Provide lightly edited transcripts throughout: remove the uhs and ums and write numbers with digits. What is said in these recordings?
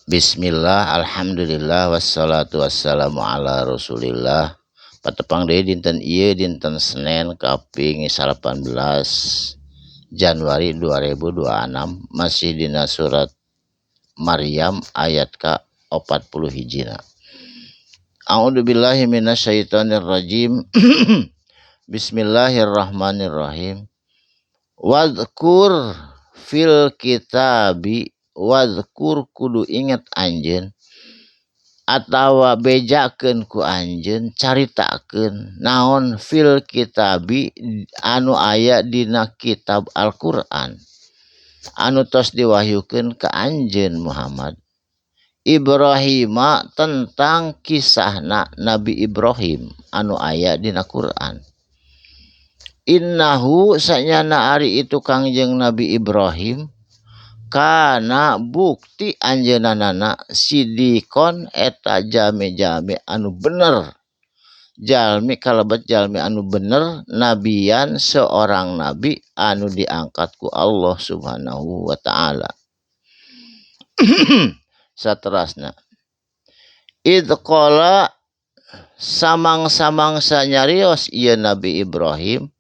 Bismillah, alhamdulillah, wassalatu wassalamu ala rasulillah. Patepang deui dinten ieu, dinten Senin kaping 18 Januari 2026, masih dina surat Maryam ayat ka 40 hijina. A'udzubillahi minasyaitonirrajim. Bismillahirrahmanirrahim. Wadhkur fil kitabi, wadhkur kudu inget anjeun atawa bejakeun ku anjeun, caritakeun naon, fil kitabi anu aya dina kitab Al-Qur'an anu tos diwahyukeun ka anjeun Muhammad, Ibrahima tentang kisahna Nabi Ibrahim anu aya dina Quran. Innahu sanyana ari itu Kangjeng Nabi Ibrahim, kana bukti anjeunana sidikon eta jalmi-jalmi anu bener, jalmi kalebet jalmi anu bener, nabian seorang nabi anu diangkat ku Allah Subhanahu wa taala. Saterasna, id qala samang-samangsa nyarios ieu Nabi Ibrahim,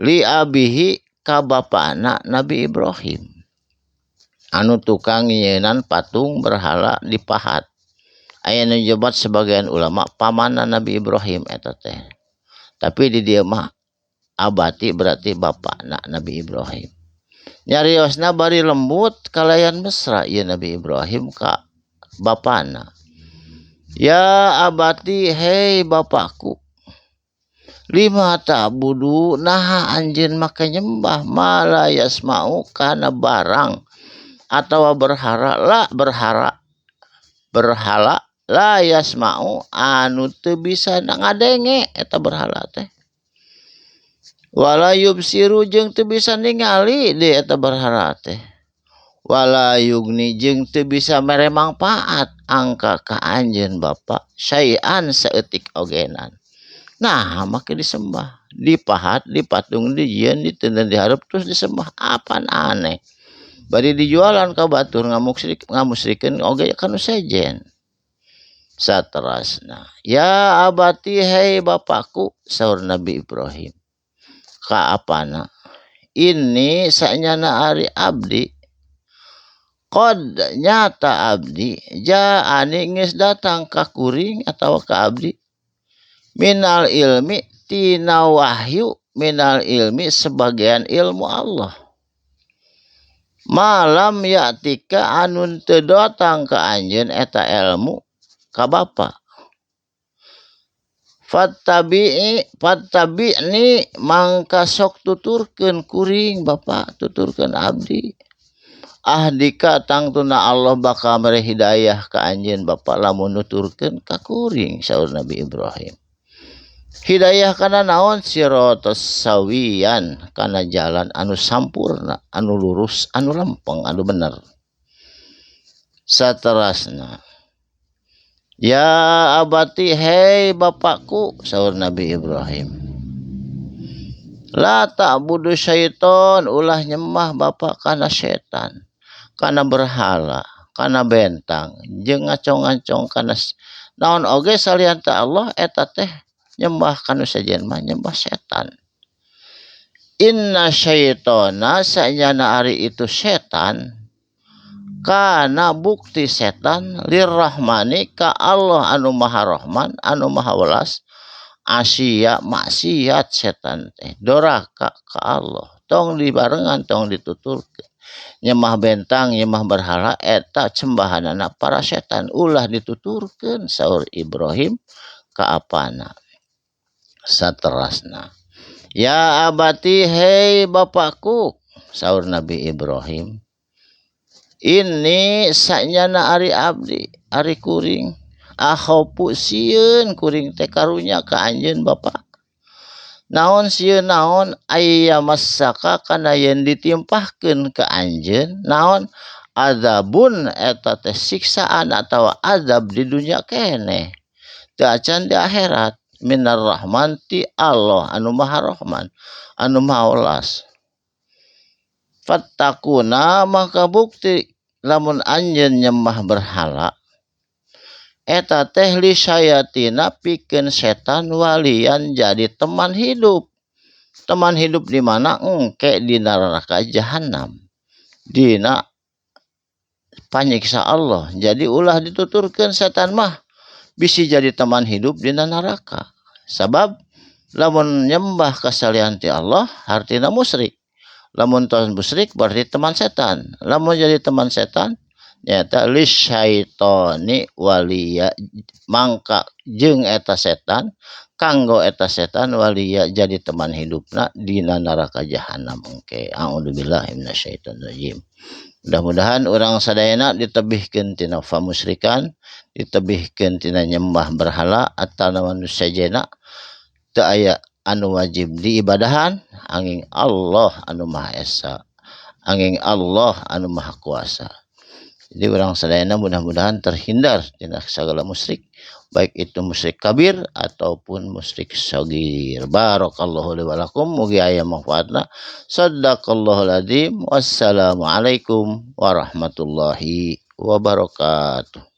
li abihi ka bapana Nabi Ibrahim anu tukang nyienan patung berhala dipahat. Aya nu nyebat sebagian ulama pamana Nabi Ibrahim eta teh, tapi di dieu mah abati berarti bapakna Nabi Ibrahim. Nyariosna bari lembut kalayan mesra ieu Nabi Ibrahim ka bapana. Ya abati, hei bapakku, lima ta'budu naha anjeun make nyembah, ma la yasma'u kana barang atau berhala, la berhala berhala, la yasma'u anu teu bisa ngadenge eta berhala teh, wala yubsiru jeung teu bisa ningali deui eta berhala teh, wala yugni jeung teu bisa mere mangpaat angka ka anjeun bapa syai'an saeutik ogenan. Nah, make disembah, dipahat, dipatung, dijieun, diteundeun dihareup, terus disembah. Apan aneh? Bari dijualan ka batur, ngamusrik ngamusrikeun oge ka nu sejen. Saterasna, ya abati, hei bapakku, saur Nabi Ibrahim ka apana, inni sanyana ari abdi, qad nyata abdi, ja'ani geus datang ka kuring atawa ka abdi, minal ilmi tina wahyu, minal ilmi sebagian ilmu Allah, ma lam ya'tika anu teu datang ka anjeun eta ilmu ka bapa. Fattabi'i fattabi'ni mangka sok tuturkeun kuring bapa, tuturkeun abdi, ahdika tangtuna Allah bakal mere hidayah ka anjeun bapa lamun nuturkeun ka kuring, saur Nabi Ibrahim. Hidayah kana naon? Siratas sawiyan kana jalan anu sampurna, anu lurus, anu lempeng, anu bener. Saterasna, ya abati, hei bapakku, saur Nabi Ibrahim, la ta'budu syaiton ulah nyembah bapak kana setan, kana berhala, kana bentang jeung ngacong-ngacong kana naon oge salian ta Allah. Eta teh nyembah kanu sejen mah nyembah setan. Inna syaitona sanyana ari itu setan, kana bukti setan, lirrahmani ka Allah anu maha rahman anu maha welas, asiyya maksiat. Setan teh doraka ka Allah. Tong dibarengan, tong dituturkeun. Nyembah bentang, nyembah berhala eta cembahanana para setan, ulah dituturkeun, saur Ibrahim ka apana. Saterasna, ya abati, hei bapakku, saur Nabi Ibrahim, inni sanyana ari abdi, ari kuring, akhafu sieun kuring teh karunya ka anjeun bapa. Naon sieun naon? Ayyamassaka kana yen ditimpahkeun ka anjeun naon, azabun eta teh siksaan atawa azab di dunya keneh teu acan di akhirat, minar rahman ti Allah anu maha rahman anu maha welas. Fattakuna maka bukti Lamun anjeun nyembah berhala eta teh li syayatina pikeun setan walian jadi teman hidup. Teman hidup di mana? Engke di neraka jahanam, dina panyiksa Allah. Jadi ulah dituturkeun setan mah bisi jadi teman hidup dina neraka. Sabab lamun nyembah kasalian ti Allah hartina musyrik. Lamun tos musyrik berarti teman setan. Lamun jadi teman setan nyata lisyaitoni waliya mangka jeung eta setan kanggo eta setan waliya jadi teman hidupna dina neraka jahanam engke. A'udzubillahi minasyaitonirrajim. Mudah-mudahan urang sadayana ditebihkeun tina famusrikan, ditebihkeun tina nyembah berhala atawa nu sejena. Teu aya anu wajib diibadahan angin Allah anu Maha Esa, angin Allah anu Maha Kuasa. Jadi urang sadayana mudah-mudahan terhindar tina segala musyrik, baik itu musyrik kabir ataupun musyrik sagir. Barakallahu li wa lakum, mugi aya manfaatna. Sadaqallahul azim. Wassalamualaikum warahmatullahi wabarakatuh.